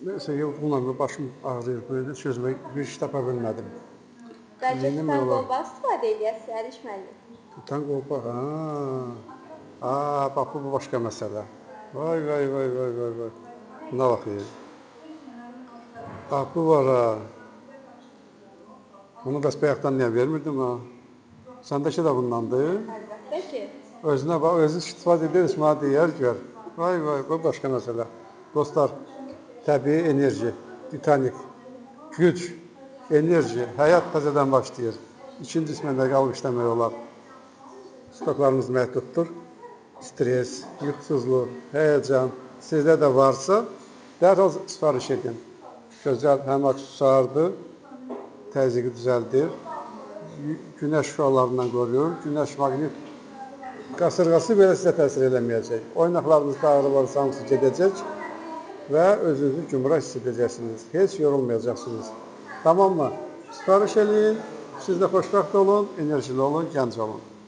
Neyse ki, bununla başım ağrıyır, böyle sözümə bir iş tapa bilmədim. Bəlkə Neynəmək tutan olar? qolbaq istifadə eləyəsiniz, Əliş müəllim. Tutan qolbaq, ha. Aa, bax bu başqa məsələ. Vay, vay, vay, vay, vay, vay. Buna baxayım. Bax, bu var ha. Bunu bəs bayaqdan niyə vermirdim ha? Səndəki də bundandır. Əlbəttə ki. Özünə bax, özü istifadə edir, mənə deyər, gör. Vay, vay, bu başqa məsələ. Dostlar, təbii enerji, Titanik, güc, enerji, həyat təzədən başlayır. İkinci isməndə qalıb işləmək olar. Stoklarımız məhduddur. Stres, yuxusuzluq, həyəcan sizdə də varsa, dərhal sifariş edin. Gözəl, həm aksesuardır, təzyiqi düzəldir, günəş şüalarından qoruyur, günəş maqnit qasırğası belə sizə təsir eləməyəcək. Oynaqlarınızda ağrı varsa hamısı gedəcək və özünüzü gümrah hiss edəcəksiniz. Heç yorulmayacaqsınız. Tamam mı? Sifariş eləyin, siz də xoşbəxt olun, enerjili olun, gənc olun.